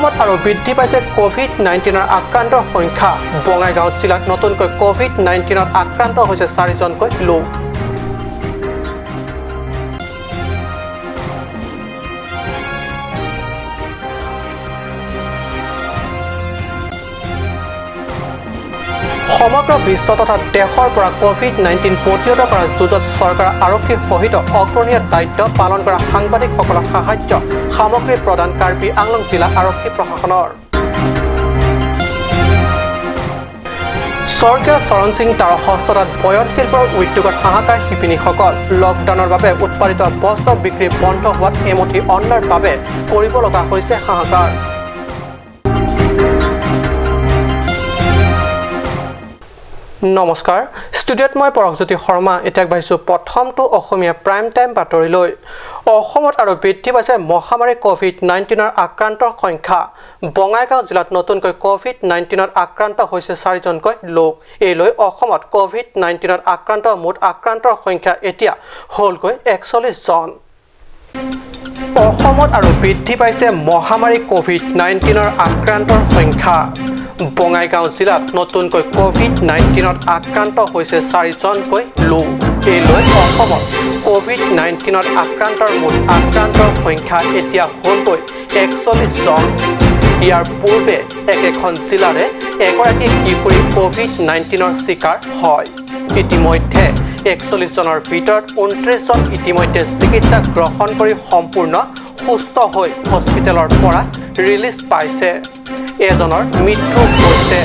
অসমত আৰু বৃদ্ধি পাইছে ক'ভিড-19ৰ আক্ৰান্তৰ সংখ্যা। বঙাইগাঁও জিলাত নতুনকৈ ক'ভিড-19ত আক্ৰান্ত হৈছে চাৰিজনকৈ লোক। সমগ্ৰ বিশ্ব তথা দেশৰ পৰা ক'ভিড-19 প্ৰতিহত কৰাৰ যুঁজত চৰকাৰ, আৰক্ষী সহিত অগ্ৰণীয় দায়িত্ব পালন কৰা সাংবাদিকসকলক সাহায্য সামগ্ৰী প্ৰদান কাৰ্বি আংলং জিলা আৰক্ষী প্ৰশাসনৰ। স্বৰ্গীয় চৰণ সিং তাৰ হস্ততাঁত বয়ন শিল্পৰ উদ্যোগত হাহাকাৰ শিপিনীসকল। লকডাউনৰ বাবে উৎপাদিত বস্ত্ৰ বিক্ৰী বন্ধ হোৱাত এমুঠি অন্নৰ বাবে কৰিব লগা হৈছে হাহাকাৰ। নমস্কাৰ, ষ্টুডিঅ'ত মই পৰশজ্যোতি শৰ্মা। এতিয়া আগবাঢ়িছোঁ প্ৰথমটো অসমীয়া প্ৰাইম টাইম বাতৰিলৈ। অসমত আৰু বৃদ্ধি পাইছে মহামাৰী ক'ভিড-19ৰ আক্ৰান্তৰ সংখ্যা। বঙাইগাঁও জিলাত নতুনকৈ ক'ভিড-19ত আক্ৰান্ত হৈছে চাৰিজনকৈ লোক। এই লৈ অসমত ক'ভিড-19ত আক্ৰান্ত মুঠ আক্ৰান্তৰ সংখ্যা এতিয়া হ'লগৈ 41 জন। অসমত আৰু বৃদ্ধি পাইছে মহামাৰী ক'ভিড-19ৰ আক্ৰান্তৰ সংখ্যা। বঙাইগাঁও জিলাত নতুনকৈ ক'ভিড-19ত আক্ৰান্ত হৈছে চাৰিজনকৈ লোক। এই লৈ অসমত ক'ভিড-19ত আক্ৰান্তৰ মুঠ আক্ৰান্তৰ সংখ্যা এতিয়া হ'লগৈ 41 জন। ইয়াৰ পূৰ্বে একেখন জিলাৰে এগৰাকী কিশোৰী ক'ভিড-19ৰ চিকাৰ হয়। ইতিমধ্যে 41 জনৰ ভিতৰত 29 জন ইতিমধ্যে চিকিৎসা গ্ৰহণ কৰি সম্পূৰ্ণ সুস্থ হৈ হস্পিটেলৰ পৰা ৰিলিজ পাইছে। এজনৰ মৃত্যু হৈছে।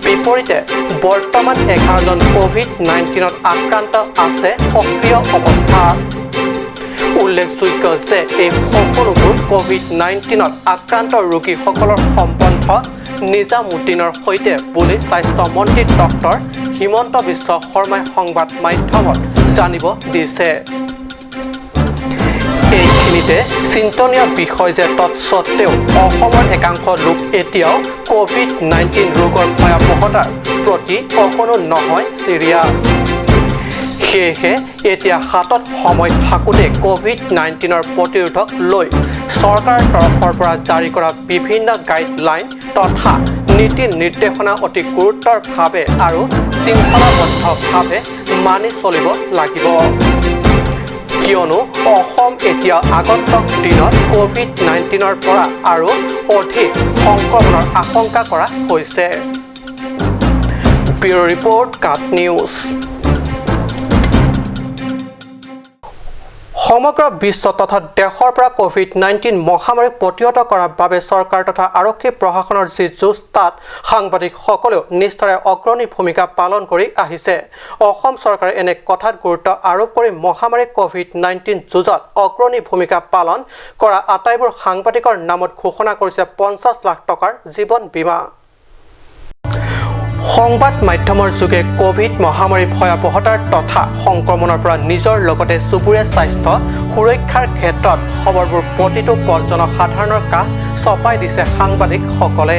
বিপৰীতে বৰ্তমান 11 জন ক'ভিড-19ত আক্ৰান্ত আছে সক্ৰিয় অৱস্থাত। উল্লেখযোগ্য যে এই সকলোবোৰ ক'ভিড-19ত আক্ৰান্ত ৰোগীসকলৰ সম্বন্ধ নিজামুদ্দিনৰ সৈতে বুলি স্বাস্থ্যমন্ত্ৰী ডক্টৰ হিমন্ত বিশ্ব শৰ্মাই সংবাদ মাধ্যমত জানিব দিছে। এইখিনিতে চিন্তনীয় বিষয় যে তৎসত্বেও অসমৰ একাংশ লোক এতিয়াও ক'ভিড-19 ৰোগৰ ভয়াৱহতাৰ প্ৰতি অকণো নহয় ছিৰিয়াছ। সেয়েহে এতিয়া হাতত সময় থাকোঁতে ক'ভিড-19ৰ প্ৰতিৰোধক লৈ চৰকাৰৰ তৰফৰ পৰা জাৰি কৰা বিভিন্ন গাইডলাইন তথা নীতি নিৰ্দেশনা অতি গুৰুতৰভাৱে আৰু শৃংখলাবদ্ধভাৱে মানি চলিব লাগিব। কিয়নো অসম এতিয়া আগন্তুক দিনত ক'ভিড-19ৰ পৰা আৰু অধিক সংক্ৰমণৰ আশংকা কৰা হৈছে। ব্যুৰ' ৰিপৰ্ট, কাট নিউজ। সমগ্ৰ বিশ্ব তথা দেশৰ পৰা ক'ভিড-19 মহামাৰীক প্ৰতিহত কৰাৰ বাবে চৰকাৰ তথা আৰক্ষী প্ৰশাসনৰ যি যুঁজ, তাত সাংবাদিকসকলেও নিষ্ঠাৰে অগ্ৰণী ভূমিকা পালন কৰি আহিছে। অসম চৰকাৰে এনে কথাত গুৰুত্ব আৰোপ কৰি মহামাৰী ক'ভিড-19 যুঁজত অগ্ৰণী ভূমিকা পালন কৰা আটাইবোৰ সাংবাদিকৰ নামত ঘোষণা কৰিছে 50 লাখ টকাৰ জীৱন বীমা। সংবাদ মাধ্যমৰ যোগে ক'ভিড মহামাৰীৰ ভয়াৱহতাৰ তথা সংক্ৰমণৰ পৰা নিজৰ লগতে চুবুৰীয়া স্বাস্থ্য সুৰক্ষাৰ ক্ষেত্ৰত খবৰবোৰ প্ৰতিটো পল জনসাধাৰণৰ কাষ চপাই দিছে। সাংবাদিকসকলে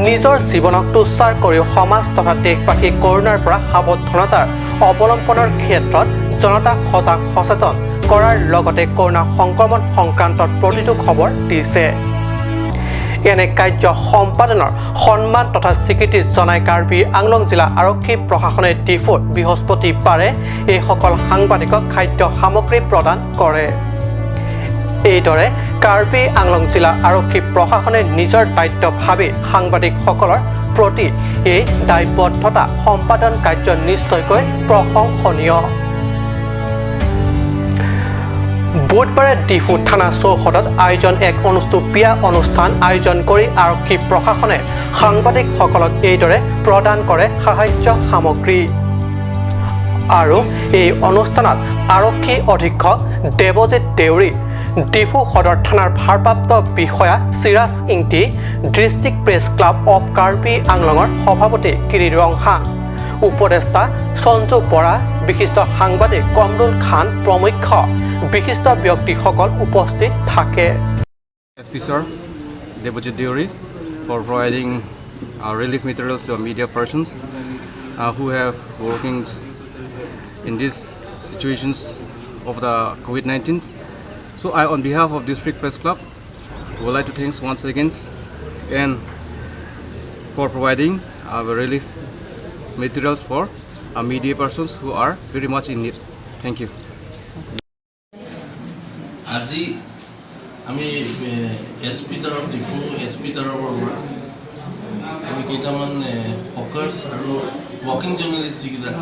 নিজৰ জীৱনক তুচ্ছাৰ কৰিও সমাজ তথা দেশবাসীক কৰোণাৰ পৰা সাৱধানতাৰ অৱলম্বনৰ ক্ষেত্ৰত জনতাক সজাগ সচেতন কৰাৰ লগতে কৰোণা সংক্ৰমণ সংক্ৰান্তত প্ৰতিটো খবৰ দিছে। এনে কাৰ্য সম্পাদনৰ সন্মান তথা স্বীকৃতি জনাই কাৰ্বি আংলং জিলা আৰক্ষী প্ৰশাসনে ডিফুত বৃহস্পতিবাৰে এইসকল সাংবাদিকক খাদ্য সামগ্ৰী প্ৰদান কৰে। এইদৰে কাৰ্বি আংলং জিলা আৰক্ষী প্ৰশাসনে নিজৰ দায়িত্ব ভাবি সাংবাদিকসকলৰ প্ৰতি এই দায়বদ্ধতা সম্পাদন কাৰ্য নিশ্চয়কৈ প্ৰশংসনীয়। বুধবাৰে ডিফু থানা চৌহদত আয়োজন এক অনুষ্টুপীয়া অনুষ্ঠান আয়োজন কৰি আৰক্ষী প্ৰশাসনে সাংবাদিকসকলক এইদৰে প্ৰদান কৰে সাহায্য সামগ্ৰী। আৰু এই অনুষ্ঠানত আৰক্ষী অধীক্ষক দেৱজিৎ দেউৰী, ডিফু সদৰ থানাৰ ভাৰপ্ৰাপ্ত বিষয়া Siraj Ingti, district press club of Karbi আংলঙৰ সভাপতি কিৰি ৰংহাং, উপদেষ্টা সঞ্জু বৰা, বিশিষ্ট সাংবাদিক কমৰুল খান প্ৰমুখ্য বিশিষ্ট ব্যক্তিসকল উপস্থিত থাকে। SP Sir, Debojit Deori, for providing relief materials to our media persons who have working in these situations of the COVID-19. So I, on behalf of District Press Club, We would like to thanks once again and for providing our relief materials for our media persons who are very much in need. Thank you. আজি আমি S P তৰফ Diphu S P তৰফৰ পৰা আমি কেইটামান হকাৰ্ছ আৰু working journalist, যিকেইটা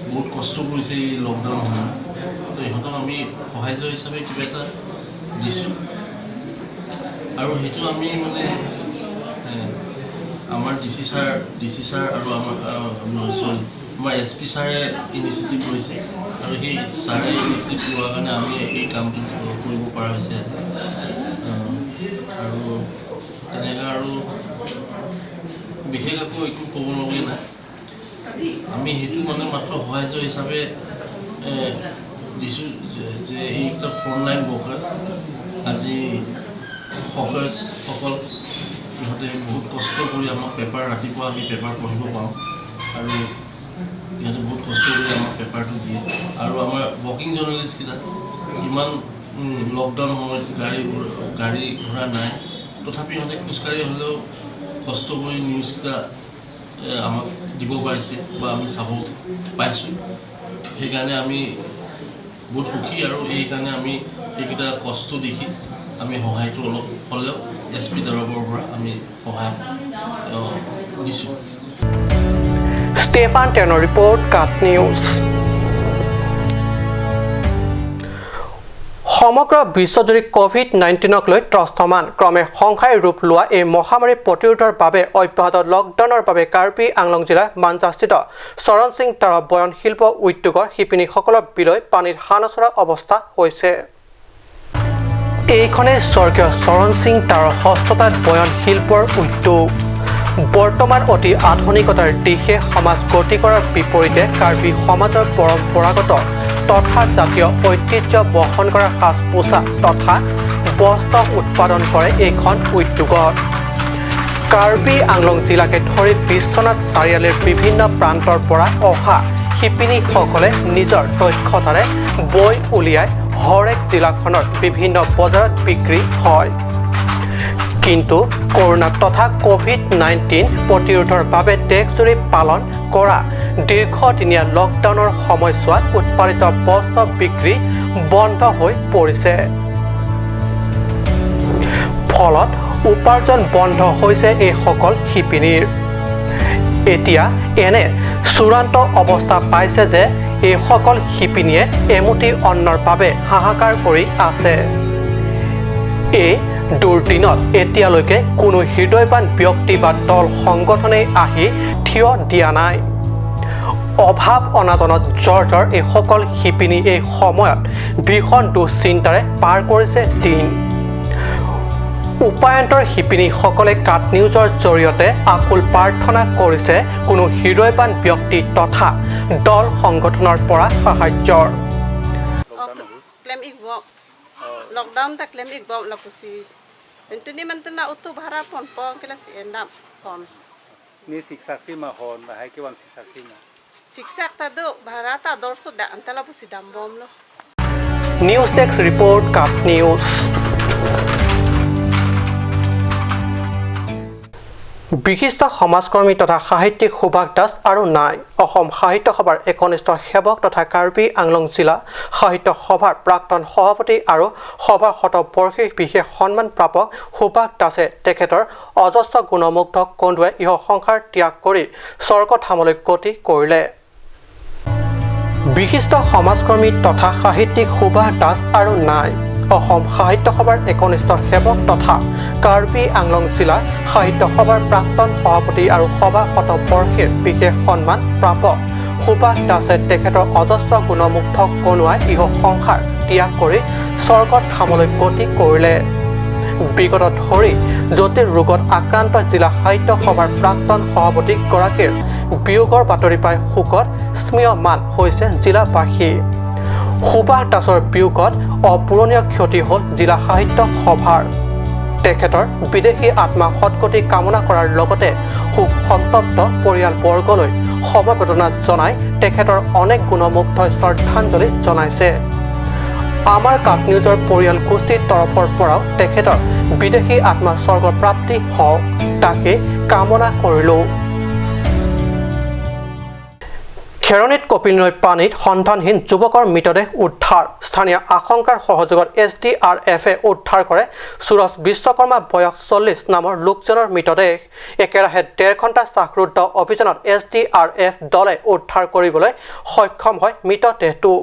বহুত কষ্ট কৰিছে এই লকডাউন সময়ত, তো ইহঁতক আমি সাহাৰ্য হিচাপে কিবা এটা দিছোঁ। আৰু সেইটো আমি মানে আমাৰ ডিচি ছাৰ আৰু আমাৰ, চৰি, আমাৰ এছ পি ছাৰে ইনিচিয়েটিভ লৈছে আৰু সেই ছাৰে ইনিচিয়েটিভ লোৱাৰ কাৰণে আমি এই কামটো কৰিব পৰা হৈছে আজি। আৰু তেনেকৈ আৰু বিশেষ একো একো ক'বলগীয়া নাই। আমি সেইটো মানে মাত্ৰ সাহাৰ্য হিচাপে দিছোঁ যে এইকেইটা ফ্ৰণ্টলাইন ৱৰ্কাৰ্ছ, আজি হকাৰ্ছসকল, ইহঁতে বহুত কষ্ট কৰি আমাক পেপাৰ, ৰাতিপুৱা আমি পেপাৰ পঢ়িব পাওঁ আৰু ইহঁতে বহুত কষ্ট কৰি আমাক পেপাৰটো দিয়ে। আৰু আমাৰ ৱৰ্কিং জাৰ্ণেলিষ্টকেইটা ইমান লকডাউন সময়ত গাড়ী ঘোঁৰা নাই, তথাপি ইহঁতে খোজকাঢ়ি হ'লেও কষ্ট কৰি নিউজকেইটা আমাক দিব পাৰিছে বা আমি চাব পাইছোঁ। সেইকাৰণে আমি বহুত সুখী আৰু এইকাৰণে আমি এইকেইটা কষ্ট দেখি আমি সহায়টো অলপ হ'লেও এছ পি তৰফৰ পৰা আমি সহায় দিছোঁ। ষ্টেফান টেনৰ ৰিপৰ্ট, কাট নিউজ। সমগ্ৰ বিশ্বজুৰি ক'ভিড-19ক লৈ ত্ৰস্তমান। ক্ৰমে সংহাৰী ৰূপ লোৱা এই মহামাৰী প্ৰতিৰোধৰ বাবে অব্যাহত লকডাউনৰ বাবে কাৰ্বি আংলং জিলাৰ মাঞ্জাস্থিত চৰণ সিং তাৰা বয়ন শিল্প উদ্যোগৰ শিপিনীসকলৰ বিলৈ পানীত হাঁহ নচৰা অৱস্থা হৈছে। এইখনেই স্বৰ্গীয় চৰণ সিং তাৰৰ হস্ততাঁত বয়ন শিল্পৰ উদ্যোগ। বৰ্তমান অতি আধুনিকতাৰ দিশে সমাজ গতি কৰাৰ বিপৰীতে কাৰ্বি সমাজৰ পৰম্পৰাগত তথা জাতীয় ঐতিহ্য বহন কৰা সাজ পোছাক তথা বস্ত্ৰ উৎপাদন কৰে এইখন উদ্যোগত। কাৰ্বি আংলং জিলাকে ধৰি বিশ্বনাথ চাৰিআলিৰ বিভিন্ন প্ৰান্তৰ পৰা অহা শিপিনীসকলে নিজৰ দক্ষতাৰে বৈ উলিয়াই হৰেক জিলাখনৰ বিভিন্ন বজাৰত বিক্ৰী হয়। কিন্তু কৰোণা তথা ক'ভিড-19 প্ৰতিৰোধৰ বাবে দেশজুৰি পালন কৰা দীৰ্ঘদিনীয়া লকডাউনৰ সময়ছোৱাত উৎপাদিত বস্ত্ৰ বিক্ৰী বন্ধ হৈ পৰিছে। ফলত উপাৰ্জন বন্ধ হৈছে এইসকল শিপিনীৰ। এতিয়া এনে চূড়ান্ত অৱস্থা পাইছে যে এইসকল শিপিনীয়ে এমুঠি অন্নৰ বাবে হাহাকাৰ কৰি আছে। এই দুৰ্দিনত এতিয়ালৈকে কোনো হৃদয়বান ব্যক্তি বা দল সংগঠনেই আহি থিয় দিয়া নাই। অভাৱ অনাটনত জৰ্জৰ এইসকল শিপিনী এই সময়ত ভীষণ দুশ্চিন্তাৰে পাৰ কৰিছে দিন। উপায়ন্তৰ শিপিনীসকলে কাট নিউজৰ জৰিয়তে আকুল প্ৰাৰ্থনা কৰিছে কোনো হৃদয়বান ব্যক্তি তথা দল সংগঠনৰ পৰা সাহায্যৰ। Claim ik bo lockdown ta claim ik bo la kusi tuni man tana utu bhara pon pon kela si endam pon. Ni siksak si ma hon ba hai ke wan siksak si ma? Siksak ta do bhara ta dorso da antala pusi dam bom lo. News desk report, Kaat news. বিশিষ্ট সমাজকৰ্মী তথা সাহিত্যিক সুভাষ দাস আৰু নাই। অসম সাহিত্য সভাৰ একনিষ্ঠ সেৱক তথা কাৰ্বি আংলং জিলা সাহিত্য সভাৰ প্ৰাক্তন সভাপতি আৰু সভাৰ শতবৰ্ষী বিশেষ সন্মান প্ৰাপক সুভাষ দাসে তেখেতৰ অজস্ৰ গুণমুগ্ধ কন্দুৱাই ইহ সংসাৰ ত্যাগ কৰি স্বৰ্গধামলৈ গতি কৰিলে। বিশিষ্ট সমাজকৰ্মী তথা সাহিত্যিক সুভাষ দাস আৰু নাই। অসম সাহিত্য সভাৰ একনিষ্ঠ সেৱক তথা কাৰ্বি আংলং জিলা সাহিত্য সভাৰ প্ৰাক্তন সভাপতি আৰু সভা শতবৰ্ষীৰ বিশেষ সন্মান প্ৰাপক সুভাষ দাসে তেখেতৰ অজস্ৰ গুণমুগ্ধ কণুৱাই ইহ সংসাৰ ত্যাগ কৰি স্বৰ্গত ধামলৈ গতি কৰিলে। বিগত ধৰি জটিল ৰোগত আক্ৰান্ত জিলা সাহিত্য সভাৰ প্ৰাক্তন সভাপতিগৰাকীৰ বিয়োগৰ বাতৰি পাই শোকত স্মীয়মান হৈছে জিলাবাসী। সুভাষ দাসৰ বিয়োগত অপূৰণীয় ক্ষতি হ'ল জিলা সাহিত্য সভাৰ। তেখেতৰ বিদেশী আত্মা সদগতি কামনা কৰাৰ লগতে শোক সন্তপ্ত পৰিয়ালবৰ্গলৈ সমবেদনা জনাই তেখেতৰ অনেক গুণমুগ্ধই শ্ৰদ্ধাঞ্জলি জনাইছে। আমাৰ কাট নিউজৰ পৰিয়াল গোষ্ঠীৰ তৰফৰ পৰাও তেখেতৰ বিদেশী আত্মা স্বৰ্গ প্ৰাপ্তি হওক তাকে কামনা কৰিলোঁ। খেৰণিত কপিল নৈৰ পানীত সন্ধানহীন যুৱকৰ মৃতদেহ উদ্ধাৰ। স্থানীয় আশংকাৰ সহযোগত SDRF-এ উদ্ধাৰ কৰে সুৰজ বিশ্বকৰ্মা বয়স 40 নামৰ লোকজনৰ মৃতদেহ। একেৰাহে 1.5 ঘণ্টা শ্বাসৰুদ্ধ অভিযানত SDRF দলে উদ্ধাৰ কৰিবলৈ সক্ষম হয় মৃতদেহটো।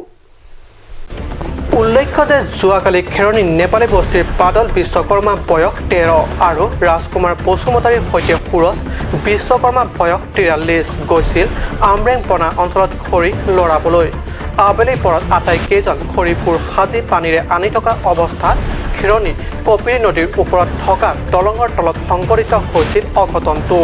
উল্লেখ্য যে যোৱাকালি খেৰণি নেপালী বস্তিৰ বাদল বিশ্বকৰ্মা বয়স 13 আৰু ৰাজকুমাৰ বসুমতাৰীৰ সৈতে সুৰজ বিশ্বকৰ্মা বয়স 43 গৈছিল আমৰেং বনা অঞ্চলত খৰি লৰাবলৈ। আবেলি পৰত আটাইকেইজন খৰিবোৰ সাজি পানীৰে আনি থকা অৱস্থাত খেৰণি কপিলী নদীৰ ওপৰত থকা দলঙৰ তলত সংঘটিত হৈছিল অঘটনটো।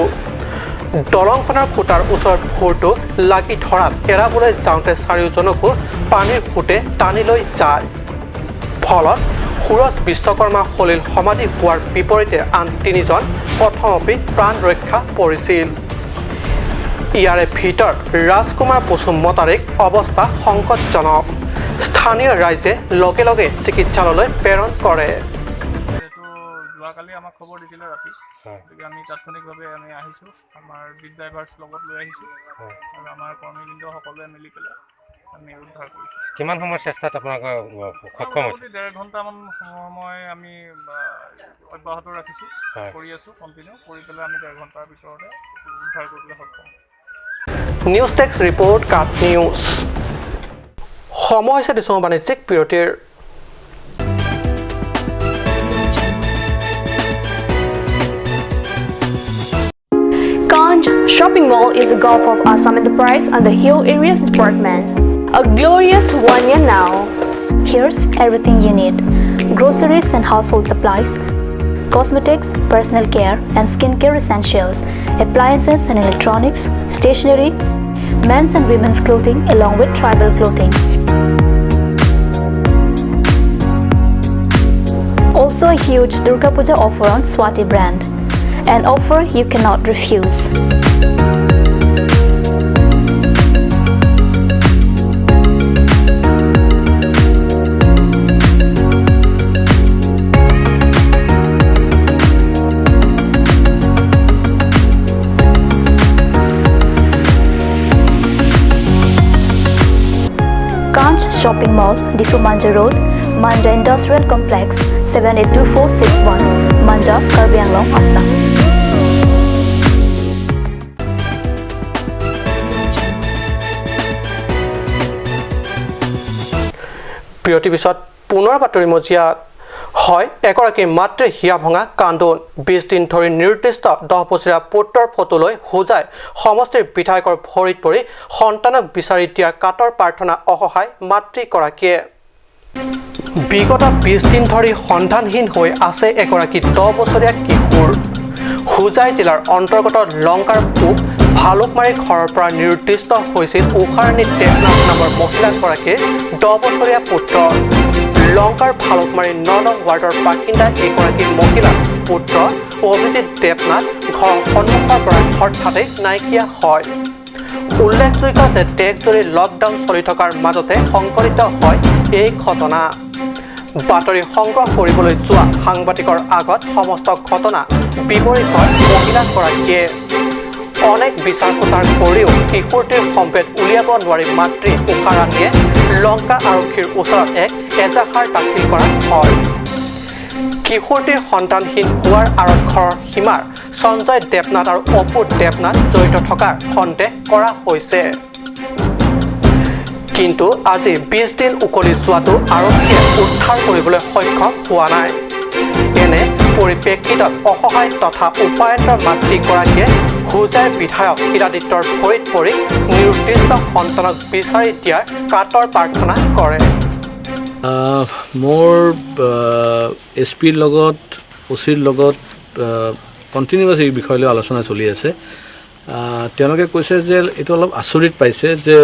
দলংখনৰ খুঁটাৰ ওচৰত ভোৰটো লাগি ধৰাত এৰাবলৈ যাওঁতে চাৰিওজনকো পানীৰ সোঁতে টানি লৈ যায়। ফলত সুৰজ বিশ্বকৰ্মা সলিল সমাধি হোৱাৰ বিপৰীতে আন তিনিজন কথমপি প্ৰাণ ৰক্ষা পৰিছিল। ইয়াৰে ভিতৰত ৰাজকুমাৰ বসুমতাৰীক অৱস্থা সংকটজনক। স্থানীয় ৰাইজে লগে লগে চিকিৎসালয়লৈ প্ৰেৰণ কৰে। যোৱাকালি আমাক খবৰ দিছিলে ৰাতি, গতিকে আমি তাৎক্ষণিকভাৱে আমি আহিছোঁ, আমাৰ বিট ড্ৰাইভাৰ্ছ লগত লৈ আহিছোঁ আৰু আমাৰ কৰ্মীবৃন্দ সকলোৱে মিলি পেলাই আমি উদ্ধাৰ কৰিছোঁ। কিমান সময়ৰ চেষ্টাত আপোনালোকে সক্ষম হৈছে? 1.5 ঘণ্টামান সময় আমি অব্যাহত ৰাখিছোঁ, কৰি আছোঁ কণ্টিনিউ কৰি পেলাই আমি 1.5 ঘণ্টাৰ ভিতৰতে উদ্ধাৰ কৰিবলৈ সক্ষম। নিউজ ডেস্ক ৰিপৰ্ট, কাট নিউজ। সময় হৈছে দিছোঁ বাণিজ্যিক বিৰতিৰ। Kanj Shopping Mall is a Gulf of Assam enterprise and the Hill Areas Department. A glorious 1 year now. Here's everything you need: groceries and household supplies, cosmetics, personal care and skincare essentials, appliances and electronics, stationery, men's and women's clothing along with tribal clothing. Also a huge Durga Puja offer on Swati brand. An offer you cannot refuse. Kanch Shopping Mall, Difu Manja Road, Manja Industrial Complex, 782461, Manja, Karbi Anglong, Assam. বিৰতিৰ পিছত পুনৰ বাতৰি মজিয়াত হয় এগৰাকী মাতৃৰ হিয়া ভঙা কান্দোন। 20 দিন ধৰি নিৰ্দিষ্ট 10 বছৰীয়া পুত্ৰৰ ফটোলৈ হোজাই সমষ্টিৰ বিধায়কৰ ভৰিত পৰি সন্তানক বিচাৰি দিয়াৰ কাতৰ প্ৰাৰ্থনা অসহায় মাতৃগৰাকীয়ে। বিগত 20 দিন ধৰি সন্ধানহীন হৈ আছে এগৰাকী 10 বছৰীয়া কিশোৰ। হোজাই জিলাৰ অন্তৰ্গত লংকাৰ পূব ভালুকমাৰী ঘৰৰ পৰা নিৰ্দিষ্ট হৈছিল উষাৰাণী দেৱনাথ নামৰ মহিলাগৰাকীৰ 10 বছৰীয়া পুত্ৰ। লংকাৰ ভালুকমাৰী 9 নং ৱাৰ্ডৰ বাসিন্দা এইগৰাকী মহিলাৰ পুত্ৰ অভিজিত দেৱনাথ ঘৰৰ সন্মুখৰ পৰা হঠাতে নাইকিয়া হয়। উল্লেখযোগ্য যে দেশজুৰি লকডাউন চলি থকাৰ মাজতে সংঘটিত হয় এই ঘটনা। বাতৰি সংগ্ৰহ কৰিবলৈ যোৱা সাংবাদিকৰ আগত সমস্ত ঘটনা বিৱৰি কয় মহিলাগৰাকীয়ে। অনেক বিচাৰ খোচাৰ কৰিও কিশোৰটিৰ সম্ভেদ উলিয়াব নোৱাৰি মাতৃ উষাৰাণীয়ে লংকা আৰক্ষীৰ ওচৰত এক এজাহাৰ দাখিল কৰা হয়। কিশোৰটিৰ সন্তানহীন হোৱাৰ আঁৰত ঘৰৰ সীমাৰ সঞ্জয় দেৱনাথ আৰু অপু দেৱনাথ জড়িত থকাৰ সন্দেহ কৰা হৈছে। কিন্তু আজি 20 দিন উকলি যোৱাটো আৰক্ষীয়ে উদ্ধাৰ কৰিবলৈ সক্ষম হোৱা নাই। এনে পৰিপ্ৰেক্ষিতত অসহায় তথা উপায়ন্তৰ মাতৃগৰাকীয়ে হোজাইৰ বিধায়ক শিলাদিত্যৰ ভৰিত পৰি নিৰ্দিষ্ট সন্তানক বিচাৰি দিয়াৰ কাতৰ প্ৰাৰ্থনা কৰে। মোৰ এছ পিৰ লগত অ' চিৰ লগত কণ্টিনিউৱাছ এই বিষয় লৈ আলোচনা চলি আছে। তেওঁলোকে কৈছে যে এইটো অলপ আচৰিত পাইছে যে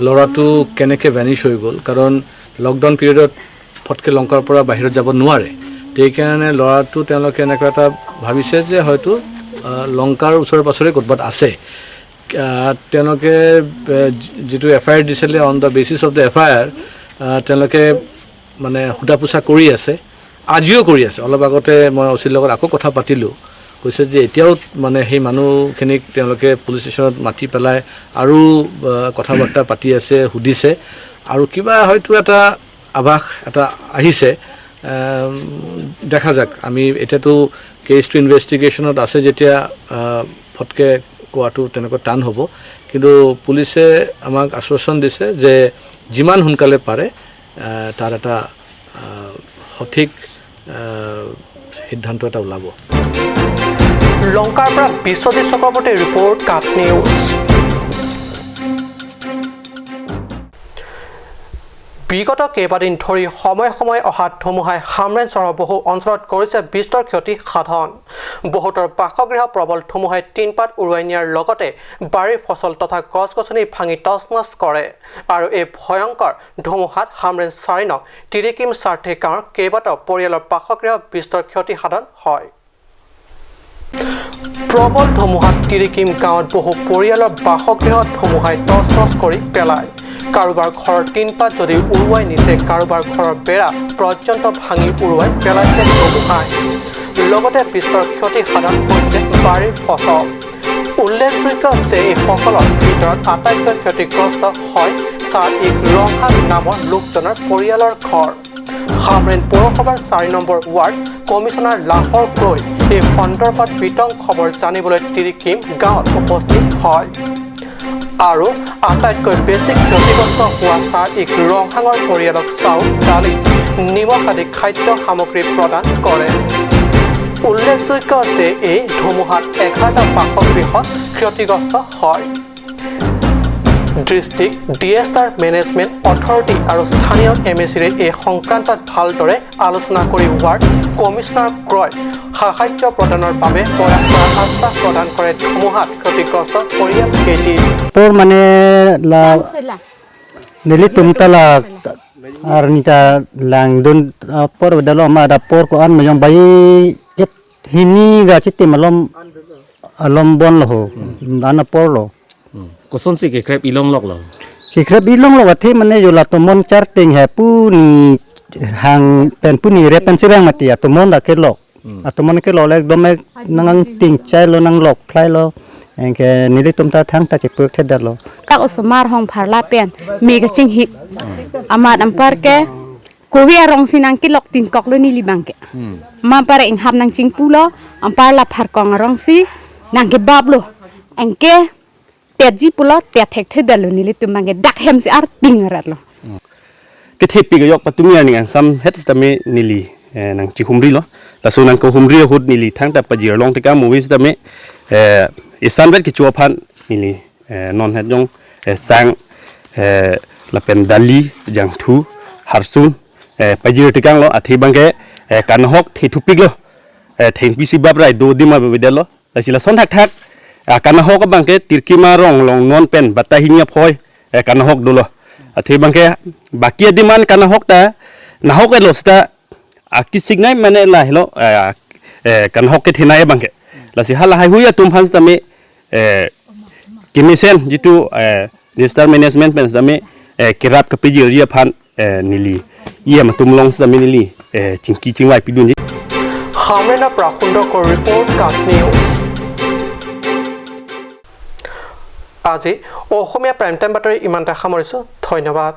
ল'ৰাটো কেনেকৈ ভেনিছ হৈ গ'ল, কাৰণ লকডাউন পিৰিয়ডত ফটকৈ লংকাৰ পৰা বাহিৰত যাব নোৱাৰে। সেইকাৰণে ল'ৰাটো তেওঁলোকে এনেকুৱা এটা ভাবিছে যে হয়তো লংকাৰ ওচৰে পাঁজৰে ক'ৰবাত আছে। তেওঁলোকে যিটো এফ I R দিছিলে on the basis of the F I R তেওঁলোকে মানে সোধা পোছা কৰি আছে, আজিও কৰি আছে। অলপ আগতে মই অচিৰ লগত আকৌ কথা পাতিলোঁ, কৈছে যে এতিয়াও মানে সেই মানুহখিনিক তেওঁলোকে পুলিচ ষ্টেচনত মাতি পেলাই আৰু কথা বাৰ্তা পাতি আছে, সুধিছে আৰু কিবা হয়তো এটা আভাস এটা আহিছে। দেখা যাক, আমি এতিয়াতো কেছটো ইনভেষ্টিগেশ্যনত আছে যেতিয়া ফটকৈ কোৱাটো তেনেকুৱা টান হ'ব, কিন্তু পুলিচে আমাক আশ্বাসন দিছে যে যিমান সোনকালে পাৰে তাৰ এটা সঠিক সিদ্ধান্ত এটা ওলাব। লংকাৰ পৰা বিশ্বজিৎ চক্ৰৱৰ্তীৰ ৰিপৰ্ট, কাট নিউজ। বিগত কেইবাদিন ধৰি সময়ে সময়ে অহা ধুমুহাই হামৰেণ চহৰৰ বহু অঞ্চলত কৰিছে বিস্তৰ ক্ষতি সাধন। বহুতৰ বাসগৃহ প্ৰবল ধুমুহাই টিনপাত উৰুৱাই নিয়াৰ লগতে বাৰীৰ ফচল তথা গছ গছনি ভাঙি তছনছ কৰে। আৰু এই ভয়ংকৰ ধুমুহাত হামৰেণ 4 নং তিৰিকিম চাৰ্থে গাঁৱৰ কেইবাটাও পৰিয়ালৰ বাসগৃহ বিস্তৰ ক্ষতি সাধন হয়। প্ৰবল ধুমুহাত তিৰিকিম গাঁৱত বহু পৰিয়ালৰ বাসগৃহ ধুমুহাই তছনছ কৰি পেলায়। কাৰোবাৰ ঘৰৰ টিনপাত যদি উৰুৱাই নিছে, কাৰোবাৰ ঘৰৰ বেৰা পৰ্যন্ত ভাঙি উৰুৱাই পেলাইছে ধুমুহাই। লগতে বিস্তৰ ক্ষতি সাধন হৈছে বাৰীৰ ফচল। উল্লেখযোগ্য যে এইসকলৰ ভিতৰত আটাইতকৈ ক্ষতিগ্ৰস্ত হয় ছাৰ ইক ৰংহাং নামৰ লোকজনৰ পৰিয়ালৰ ঘৰ। হামৰেণ পৌৰসভাৰ 4 নম্বৰ ৱাৰ্ড কমিছনাৰ লাহৰ ক্ৰয় এই সন্দৰ্ভত বিতং খবৰ জানিবলৈ তিৰিকিম গাঁৱত উপস্থিত হয় আৰু আটাইতকৈ বেছি ক্ষতিগ্ৰস্ত হোৱা ছাৰ ইক ৰংহাঙৰ পৰিয়ালক চাউল, দালি, নিমখ আদি খাদ্য সামগ্ৰী প্ৰদান কৰে। উল্লেখযোগ্য যে এই ধুমুহাত 11টা বাসগৃহ ক্ষতিগ্ৰস্ত হয়। ডিষ্ট্ৰিক্ট ডিএছটাৰ মেনেজমেণ্ট অথৰিটি আৰু স্থানীয় এম এ চিৰে এই সংক্ৰান্তত ভালদৰে আলোচনা কৰি ৱাৰ্ড কমিছনাৰ ক্ৰয় সাহায্য প্ৰদানৰ বাবে প্ৰয়াস কৰাৰ আশ্বাস প্ৰদান কৰে ধুমুহাত ক্ষতিগ্ৰস্ত পৰিয়ালকেইটি। Por mane la nili tumta la arnita lang dun por dalo ma da por ko an mayong bai jet hini ga chitti malom alom bon lo ana por lo ko son si ke krep ilong lok lo ke krep ilong lo wa the mane yo la tomon char ting he pu ni hang pen pu ni re pen sibang mati atomon da ke lo atomon ke lo le dome nang ting chai lo nang lok phlai lo engke nili tumta thang ta che puk the da lo ka osomar hong pharla pen me ga ching hi amat ampar ke kowi rong sinang ki lok tin kok lo nili bang ke ma par ing ham nang ching pu lo ampar la phar kong rong si nang ke bab lo engke tet ji pu lo tet thek the da lo nili tum bang ke dak hem si ar ting rat lo ke the pi ga yok patumia ni ang sam het sta me nili nang chi humri lo la so nang ko humri hut nili thang ta pajir long te ka movies ta me isan vet ki chua phan nili non het jong sang la pen dali jang thu harsun pajir te kang lo athi bang ke kan hok the thu pik lo theng pisi bab rai do dima be de lo la sila son thak thak kan hok bang ke tirkima rong long non pen bata hinya phoi kan hok do lo athi bang ke baki diman kan hok ta na hok lo sta aki signai mane la helo kan hok ke thinai bang ke la si hala hai huya tum phans ta me kimisen jitu disaster management pen sa me kirap ka pijil ria phan nili ye ma tum long sa me nili chingki chingwai pidun ji Hamrena pra Sundar report cut news. আজি অসমীয়া prime time বাতৰি ইমানতে সামৰিছোঁ। ধন্যবাদ।